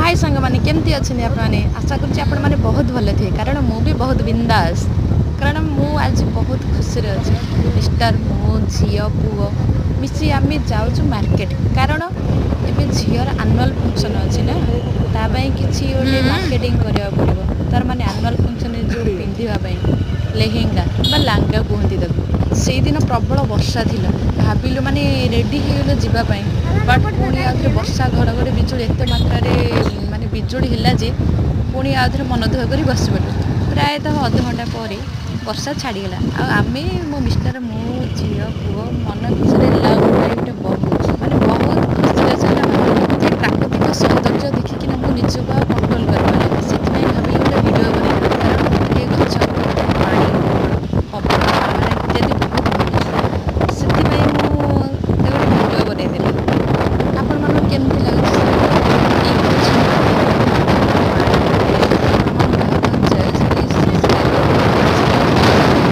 High ସାଙ୍ଗମାନେ, କେମିତି ଅଛନ୍ତି ଆପଣମାନେ? ଆଶା କରୁଛି ଆପଣମାନେ ବହୁତ ଭଲ ଥିବେ, କାରଣ ମୁଁ ବି ବହୁତ ବିନ୍ଦାସ। କାରଣ ମୁଁ ଆଜି ବହୁତ ଖୁସିରେ ଅଛି। ମିଷ୍ଟର, ମୁଁ, ଝିଅ, ପୁଅ ମିଶି ଆମେ ଯାଉଛୁ ମାର୍କେଟ, କାରଣ ଏବେ ଝିଅର ଆନୁଆଲ୍ ଫଙ୍କସନ୍ ଅଛି ନା, ତା ପାଇଁ କିଛି ଗୋଟେ ମାର୍କେଟିଂ କରିବାକୁ ପଡ଼ିବ। ତାର ମାନେ ଆନୁଆଲ୍ ଫଙ୍କସନ୍ରେ ଯେଉଁ ପିନ୍ଧିବା ପାଇଁ ଲେହେଙ୍ଗା ବା ଲାଙ୍ଗା କୁହନ୍ତି ତାକୁ। ସେଇଦିନ ପ୍ରବଳ ବର୍ଷା ଥିଲା। ଭାବିଲୁ, ମାନେ ରେଡ଼ି ହେଇଗଲୁ ଯିବା ପାଇଁ, ବଟ୍ ପୁଣି ଆଉଥରେ ବର୍ଷା, ଘଡ଼ଘଡ଼ି, ବିଜୁଳି ଏତେ ମାତ୍ରାରେ ମାନେ ବିଜୁଳି ହେଲା ଯେ ପୁଣି ଆଉଥରେ ମନ ଦୁଃଖ କରି ବସିପଡ଼ିଲୁ। ପ୍ରାୟତଃ ଅଧଘଣ୍ଟା ପରେ ବର୍ଷା ଛାଡ଼ିଗଲା ଆଉ ଆମେ, ମୋ ମିଷ୍ଟର, ମୁଁ, ଝିଅ, ପୁଅ ମନ ଖୁସିରେ ଲଭ୍ ଲାଇଫ୍ରେ